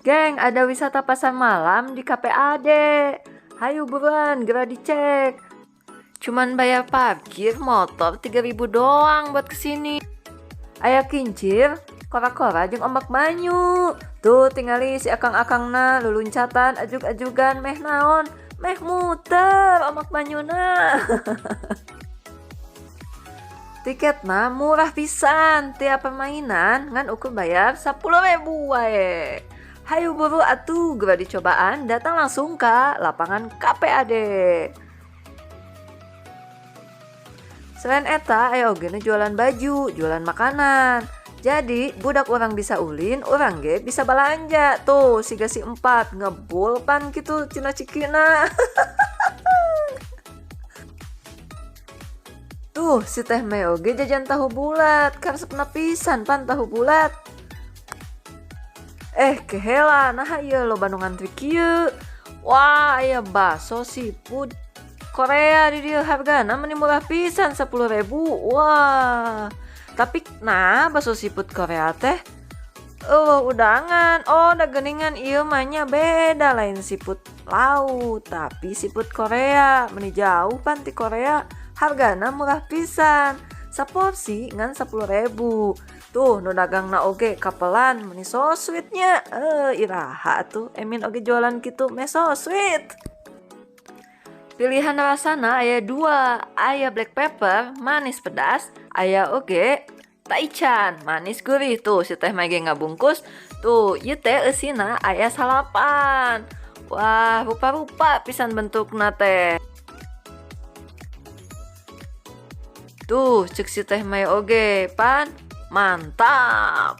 Geng, ada wisata pasar malam di KPAD. Hayu buruan, geura dicek. Cuman bayar parkir motor 3.000 doang buat kesini. Aya kincir, kora-kora jeung ombak banyu. Tuh tingali si akang-akangna luluncatan ajug-ajugan meh naon, meh muter ombak banyuna. Tiketna murah pisan, tiap permainan ngan ukur bayar 10.000 wae. Hayu buru atuh geura dicobaan, datang langsung ke lapangan KPAD. Selain eta, aya oge nu jualan baju, jualan makanan. Jadi budak orang bisa ulin, orang ge bisa balanja. Tuh siga si 4 ngebul pan kitu cina cikina. Tuh si Teh Mei oge jajan tahu bulat, karesepna pisan pan tahu bulat. Kehela, nah ieu loba nu ngantri kieu. Wah, aya bakso seafood Korea di dieu hargana meni murah pisan 10.000. Wah. Tapi nah bakso seafood Korea teh udangan. Oh, da geuningan ieu mah nya beda, lain seafood laut, tapi seafood Korea. Meni jauh pan ti Korea, hargana murah pisan. Saporsi ngan 10.000. Tuh nu dagangna oge kapelan meni so sweetnya. Iraha tuh Emin oge jualan kitu meh so sweet. Pilihan rasana aya 2, aya black pepper manis pedas, aya oge taichan manis gurih. Tuh si Teh Mei ge ngabungkus. Tuh ieu teh eusina aya 9. Wah, rupa-rupa pisan bentukna teh. Tuh cek si Teh Mei oge pan mantap.